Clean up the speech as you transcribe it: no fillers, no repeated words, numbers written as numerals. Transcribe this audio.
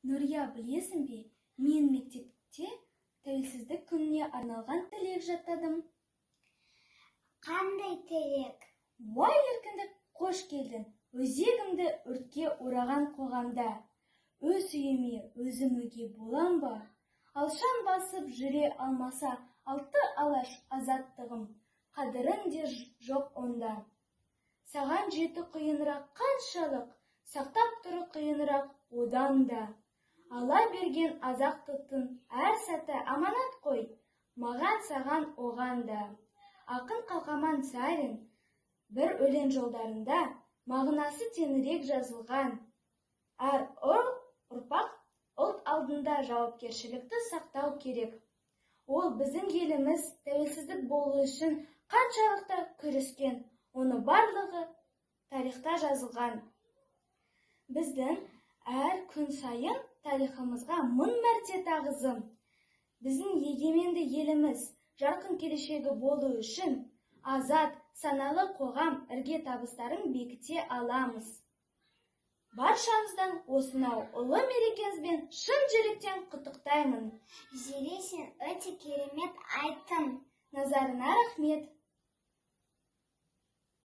Нұрия, білесің бе, мен мектепте Тәуелсіздік күніне арналған тілек жаттадым. Қандай тілек? Уай, еркіндік, қош келдің! Өзегімді өртке ораған қоғамда өз үйіме өзім өгей болам ба? Алшаң басып жүре алмаса алты алаш азаттығым, қадірім де жоқ онда. Саған жету қиынырақ қаншалық, сақтап тұру қиынырақ одан да. Алла берген азаттықтың әр сәті аманат қой маған, саған, оған да. Ақын Қалқаман Сарин бір өлең жолдарында мағынасы тереңірек жазылған. Әр ұрпақ ұлт алдында жауапкершілікті сақтау керек. Ол біздің еліміз тәуелсіздік болу үшін қаншалықты күрескен, оны барлығы тарихта жазылған. Біздің әр күн сайын тарихымызға мың мәрте тағзым. Біздің егеменді еліміз жарқын келешегі болу үшін азат, саналы қоғам ірге табыстарын бекіте аламыз. Баршаңыздан осынау ұлы мерекеңізбен шын жүректен құттықтаймын. Зере, сен өте керемет айттың. Назарына рахмет.